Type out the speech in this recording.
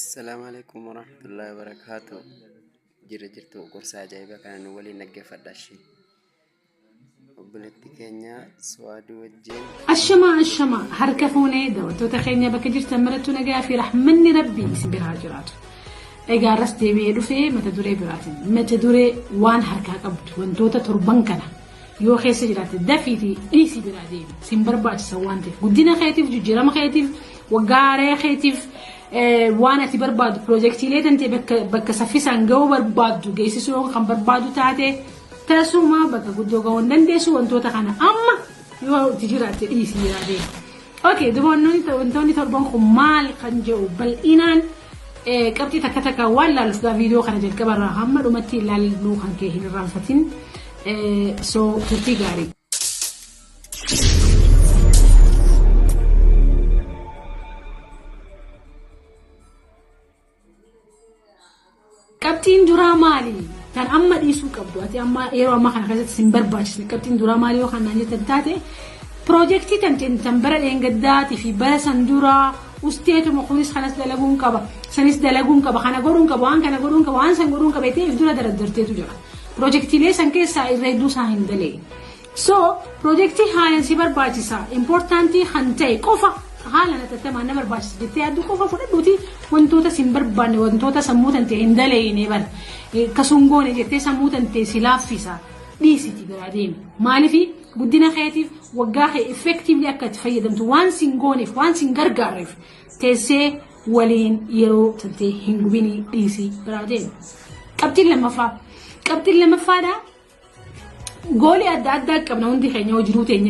Assalaamu alaikum warahmatullahi wabarakaatu. Jira jirtu gorsa ajaa'ibaa kana nu waliin dhaggeeffadha ishee. Obboleetti keenya Suwaaduu wajjin. Ashamaa ashamaa harka fuunee daawwattoota keenya bakka jirtan marattuu nagaa fi rahmanni rabbii isin biraa jiraatu. Egaa irras deebi'ee dhufee mata duree biraatiin mata duree waan harkaa qabdu wantoota torban kana yoo keessa jiraatte dafiitii dhiisii biraa deemi sin barbaachisa waan ta'eef guddina keetiif jijjiirama keetiif waggaa haaraa keetiif waan ati barbaaddu piroojeektiilee tantee bakka saffisaan ga'uu barbaaddu geessisuu yoo kan barbaadu taate tasuma bakka guddoo ga'uu hin dandeessu wantoota kana amma yoo itti jiraatte dhiisii biraa deemi. Okay, duba wantoonni torban kun maal kan jedhu bal'inaan qabxii takka takka waan laalluuf gaa viidiyoo kana jalqaba irraa hamma dhumatti ilaaluu kan kee hin irraanfatin. So turtii gaarii. Qabxiin duraa maali? Kan amma dhiisuu qabdu ati amma yeroo ammaa kana keessatti sin barbaachisne qabxiin duraa maali yoo kan naan jettan taate piroojeektii tan tan bara dheengaddaatii fi bara san duraa usteetuma kunis kanas dalaguun qaba sanis dalaguun qaba kana godhuun qaba waan kana godhuun qaba waan san godhuun qaba jettee if dura daraddarteetu jira. Piroojeektiilee san keessaa irra hedduu isaa hin daleene. So piroojeektii haalaan si barbaachisa importantii kan ta'e qofa haalaan hatattamaan na barbaachisa jettee yaaddu qofa fudhadhuuti wantoota si hin barbaanne wantoota sammuu tantee hin daleeyne bara akkasuma goone jettee sammuu tantee si laaffisa dhiisiti biraa deemi. Maaliif guddina keetiif waggaa kee effectively akka itti fayyadamtu waan sin gooneef waan sin gargaarreef teessee waliin yeroo tantee hin gubinii dhiisii biraa deemi. Qabxiin lammaffaa. Qabxiin lammaffaadhaa goolii adda addaa qabna hundi keenya hojii teenya.